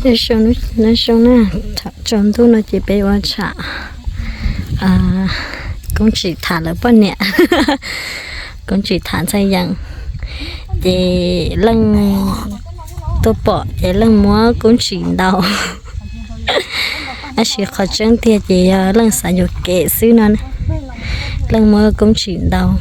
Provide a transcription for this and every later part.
Nyob zoo na, thaum tsaus ntuj no ces peb ua tsham koob tsim tham lawv poj niam, koob tsim tham ntxhais yees. Ces leej tuaj pom ces leej muab koob tsim ntaus. Tab sis qhov tseeb tiag ces yog leej xav yuam kev xwb no, leej muab koob tsim ntaus.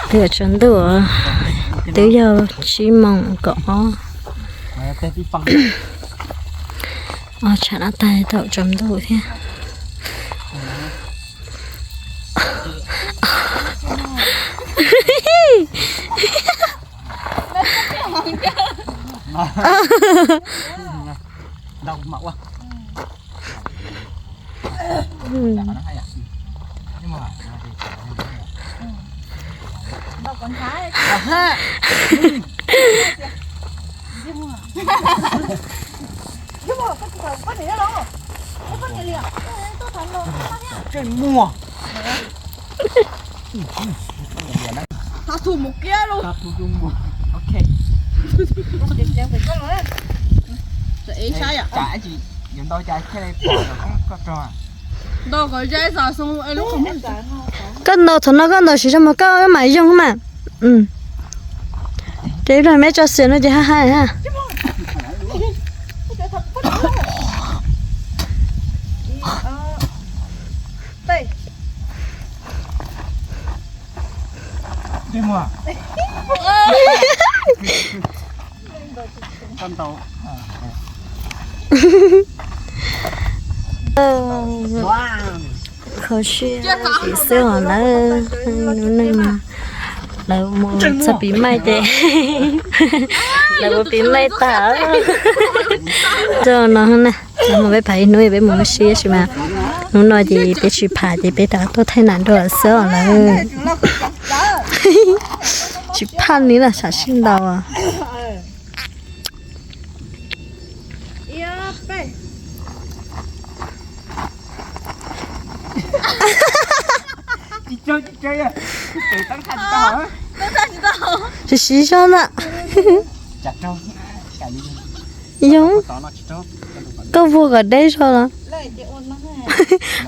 Twb tsaus ntuj, twb yog tsib moos kaum ob. Ob tsham no tag thaum tsaus ntuj thiab. Koj ntaus thaum no koj ntaus siv zog mus koj mam yoog mas. Ces ib pliag meb tso xiam no ces haj hais na. Kho siab xwb os lawv, lub neej lawv mus txog pis maij ces lawv mus pis maij tag. Rau no na, mus peb phav ib hnub peb mus ua si tab sis mas hnub no ces peb tsis phav ces peb rov tuaj thaij nam dua xwb os lawv. Tsis phaj li na, sam sij ntaus. Siv siv zog na. Yoov, koj vuag kom deb zog los?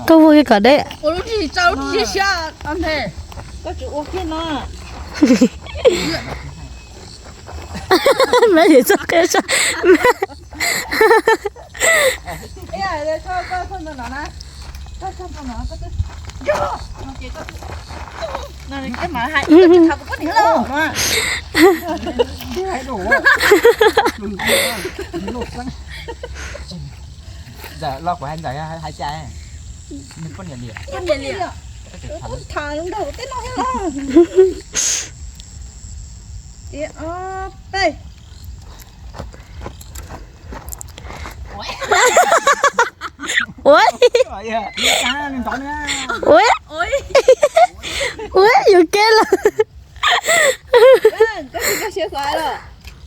Koj vuag kom deb. Mab yim txoj qia sa. Ntxawm los kuv hais ntxawm hais cas? Nws poj niam liam. Tham nrog tej no thiab los. Ib ob peb. Ua, ua, ua yuam kev lawm. Koj tsis nkag siab xav los,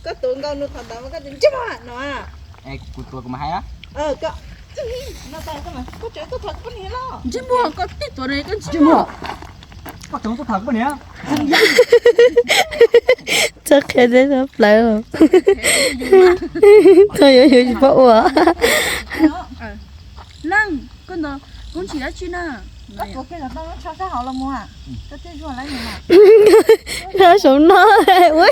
koj tuav nkaus nws qhov ntawd mas koj tias ntsej muag no. Kuv tuav kuv mas hais. Koj tseem tuaj tham kuv poj niam los. Ntsej muag koj tib tuav no koj ntsej muag. Koj tseem tuaj tham kuv poj niam. Txoj qhia teb txoj plaws. Txog yuav yus tsis paub ua. Leej, koj ntaus koob tsim dab tsi na? Koj tuav kiag cov tau lub tsho sab hauv los mus. Koj tej zuag lawm. Koj saum no ua.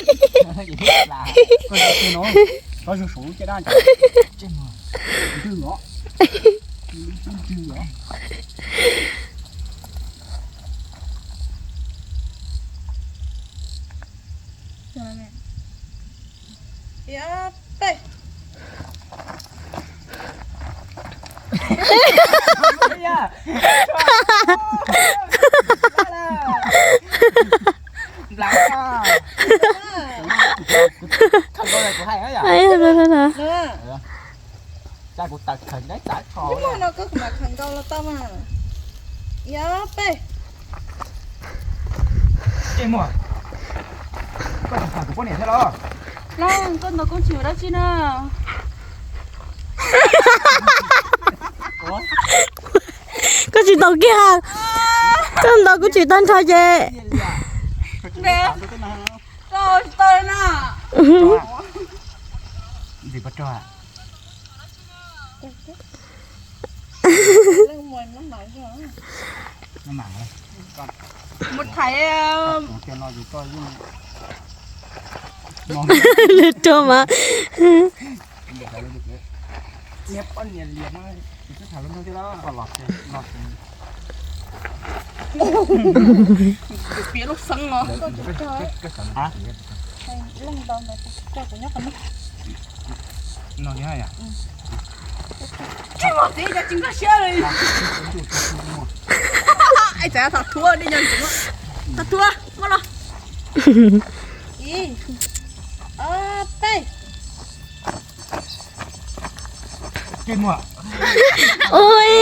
Ib ob peb. Ib muag no koj kuv mam khaws nkaus los tau mas. Ib ob peb. Ntsej muag, koj tsis tham kuv poj niam thiab los? Leej, koj ntaus koob tsim dab tsi na? Koj tsis ntaus kiag, koj ntaus koob tsim tag nrho ces. Koj tsis tau na. Mus thaiv lwm rau mas. Piav lub xeeb os. Tsis muaj txiv ces tsis nkag siab li. Txawm thaum thuav dej nyo ntxuav, thaum thuav muab los. Ib, ob, peb. Ui,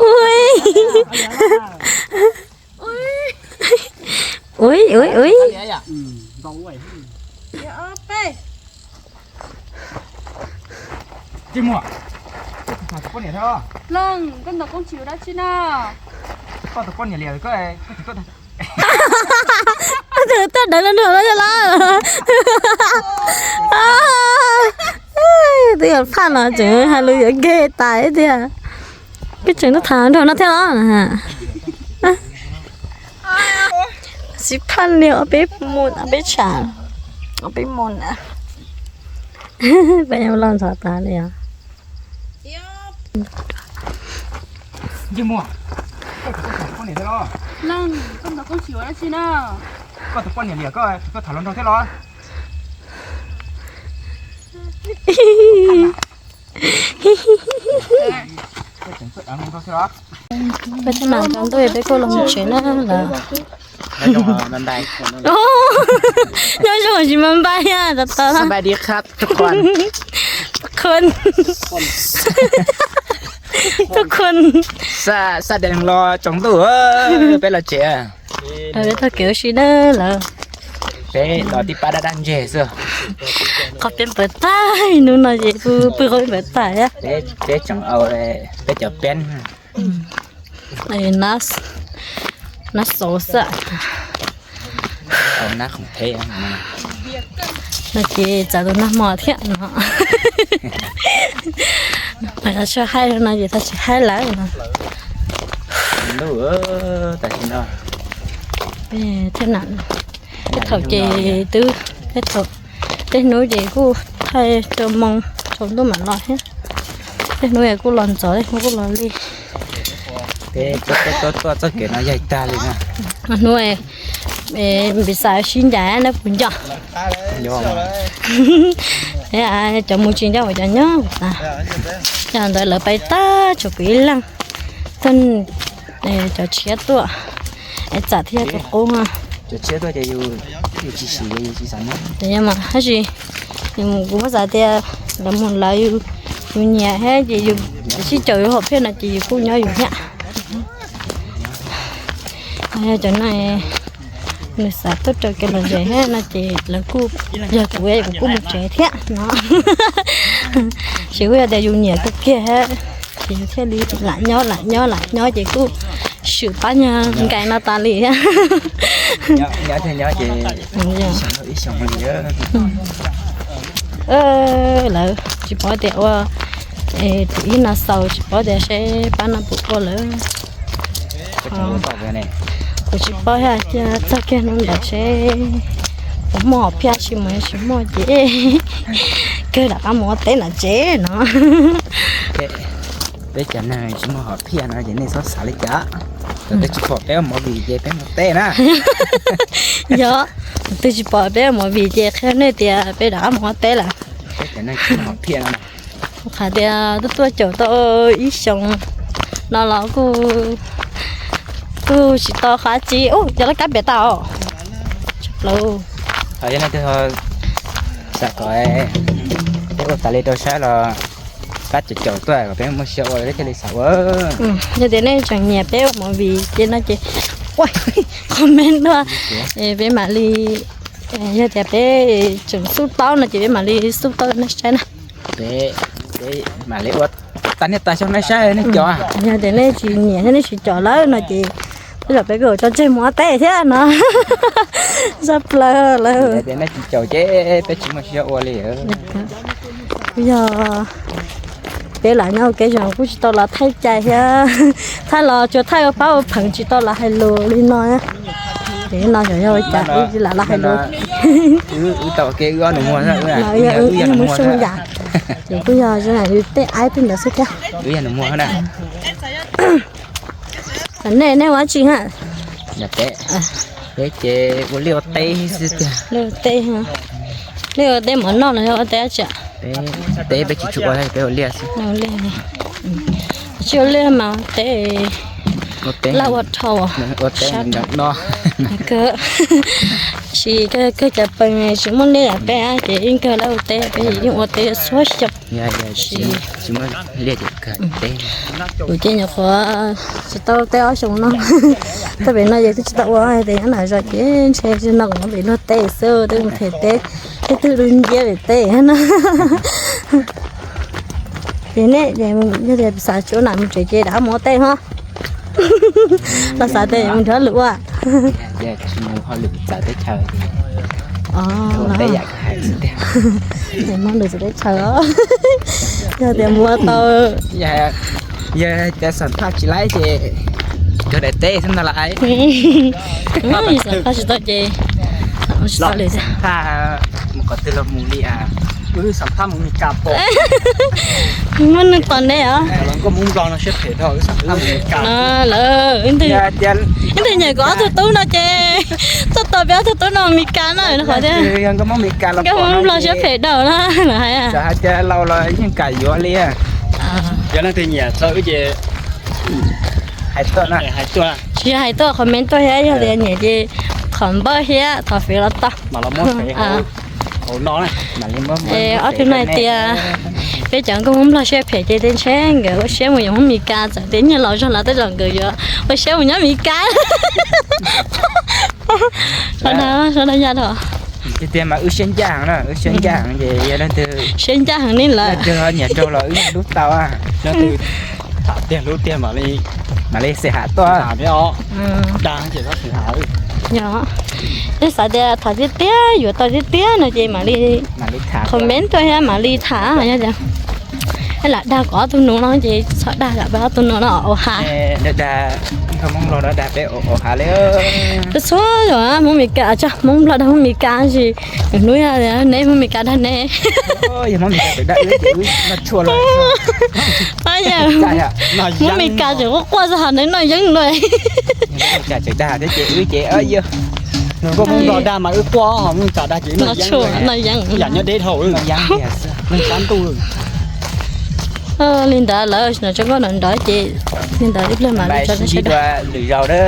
ui, ui, ui, ui. Ib, ob, peb. Leej, koj ntaus koob tsis ua dab tsi na. Koj tus poj niam liam koj, koj tsis koj Tus tuaj dawv los nrog los yog lawm. Twb yog phaj no tseem hais lus yuav nkag tas tiag. Koj tseem tuaj tham nrog no thiab los? Xib phaj liag ob peb mus, ob peb tsham, ob peb mus na. Peb los ntxhov tas li os. Koj tus poj niam liam koj, koj tham hluas nraug thiab los? Peb thaj nam rau ntuj peb kuj los mus tsev na lawm. Nyob zoo tsis mas npaj, tuj khun, tuj khun. Xa dees los tsaus ntuj, peb los tsev. Peb taug kev ua si na lawm. Peb los tib pab dab dab ntseg xwb. Qhov peb npawv tag hnub no ces pw qhov peb npawv tag. Peb tseem au peb cov peb nab xauv xwb. No ces txav tus nag hmo thiab no. Tsis haib no ces tsis haib lawm no. Tam sim no tej thaum ces twb, tej thaum, tej hnub ces kuj thaij rau moo tsaus ntuj mam los thiab. Tej hnub kuj los ntxov, tej hnub kuj los lig. Peb tuaj tuaj txoj kev no yaig tag li na. Hnub npis xav sib ncaim nej puas nco? Cov mus tsis nco uas cov nyob tas. Yog ntawd lawv pais tag tsuas kuv ib leeg, cov tshiab tuaj, es txawm thiab tus qub. Cov tshiab tuaj ces yus tsis siv, yus tsis xav nyob. Tab sis kuv muab xav tias lawv mus lawv, yus nyiam thiab ces yus sib caum yus hom phiaj no ces yus kuj nyob yus thiab. Yog cov no nws xav tuaj raws kev lom zem thiab no ces lawv kuj, yog kuv kuv kuj mus tsev thiab no. Ces kuj yog tias yus nyiam kawg kiag thiab ces yus thiaj li lam nyob lam nyob lam nyob ces kuj swm pab nyuag nkaim no tas li thiab. Lawv tsis paub tias ua, tus ib no xaus tsis paub tias seb pab no puas ua lawm. Kuv tsis paub thiab, cia txog kiag hnub ntawd seb puas muaj hom phiaj tsis muaj, tsis muaj ces kawg rov qab mus ua teb nram tsev no. Peb cov neeg tsis muaj hom phiaj no ces nej txhob xav li cas. Thaum twg tsis pom peb ua movie ces peb mus teb na. Yog, thaum twg tsis pom peb ua movie ces qhia nej tias peb rov qab mus ua teb lawm. Peb cov neeg tsis muaj hom phiaj no. Kuv qhia tias tuaj tuaj caum tau ib xyoos no los kuj, kuj tsis tau qab tsi. Ub, cov laj kab piam tau. Tshaj plaws. Yog nej xav kom peb ua tas li rau saib los pab caum caum tuaj kom peb muaj siab ua thiaj li xav ua. Yog tias nej tseem nyiam peb ua movie ces no ces ua comment dua, peb mam li, yog tias peb tseem xub tau no ces peb mam li xub tau nej saib na. Peb mam li ua tas niaj tas xyoo nej saib nej cov. Yog tias nej tsis nyiam thiab nej tsis caum lawm no ces tej zaum peb kuj tso tseg mus ua teb thiab no. Tshaj plaws lawm. Yog tias nej tsis caum ces peb tsis muaj siab ua li. Kuj yog peb lam nyob ua ke zoo kuj tsis tau los thaij cai thiab, thaij los tsuas thaij ua pab ua pheev tsis tau los hais lus li no. Ces no xyov yog ua cas wb tsis lam los hais lus. Wb tau ke wb ob nus muag, wb yog mus soj yam, ces kuj yog zoo yam yus tej aib tej ntawd xwb thiab. Nej, nej ua dab tsi ha? Peb ces ua liaj ua teb xwb tiag. Liaj ua teb, liaj ua teb mov noj los yog ua teb dab tsi? Teb peb tsis tshua ua, peb ua liaj xwb. Tsis ua liaj mas teb, laj ua dhau, ua teb sab no kawg. Sis kawg kawg cas pes tsis muaj liaj yam peb ces yeej kawg laj ua teb, peb yeej ua teb txhua xyoo. Tsis muaj liaj ces kawg teb. Kuv ces nyuam qhuav tsis tau teb ob xyoo no. Tau pem no ces twb tsis tau ua tias nyob nram zos ces ntshe tsis no kuv nyob pem luag teb xwb, twb mus them teb, twb twb dub nciab pem teb no. Ces nej ces yog tias xav tsuav nam mus tsev ces rov mus ua teb ho. Los xav tias mus nrhiav lwm ua. Mus nrhiav teb chaws os. Yog tias mus ua tau, yog tias xam phaj tsis laib ces cog daim teb xwb ntag lauj. Xam phaj tsis tau ces los xam phaj mus qhov twg los mus li. Wb xam phaj mus Meskas pom. Muaj neeg tos neb os. Nkauj Hmoob Nplog no siab phem dhau, wb xam phaj mus Meskas. Lawv ib tug nyiam kuv ob tug tub no ces txoj tau peb ob tug tub no Meskas no qhov tias Nkauj Hmoob Nplog siab phem dhau na hais. Hais tias laus los yeej kam yuav li. Yog leej twg nyiam txog wb ces hais tuaj, tsis yog hais tuaj comment tuaj thiab, yog tias nyiam ces qhov npawb thiab thov fiv los tau. Ob tug no hais tias peb cov Nkauj Hmoob Nplog siab phem ces tej ntshe nkawd ua siab mus yuav Hmoob Meskas, txawm tias nyiaj laus zog los tej zaum nkawd yuav ua siab mus nyob Meskas. Sawv daws, sawv daws ya rau. Tiag tiag mas wb siab ncaj heev na, wb siab ncaj heev ces yog leej twg siab ncaj heev li lawm, leej twg ho nyiam raug los wb yeej hlub tau. Leej twg tham tiag hlub tiag mam li, mam li xes ham tuaj. Dag ces xes ham. Yog, yog xav tias tham tiag tiag yuav tau tiag tiag no ces mam li comment tuaj thiab mam li tham. Yog tias lam dag kom ob tug nus no ces txhob dag kom peb ob tug nus no ua ha. Dag, dag, Hmoob Nplog no dag peb ua ha li. Txhua zaum Hmoob Meskas, Hmoob Nplog dag Hmoob Meskas sis, hnub yog neb Hmoob Meskas dag neb. Hmoob Meskas tseem quaj quaj txog hov neb noj yeeb lawm. Tseem dag thiab ces wb ces, Hmoob Nplog dag mas wb quaj, Hmoob Meskas dag ces noj yeeb, noj yeeb yam nyob deb dhau, noj yeeb tiag xwb, neeg sab ntuj. Li ntawd lawm no tso nkauj nram nrad ces li ntawd ib pliag mam li tso sawv daws lwm zaus na.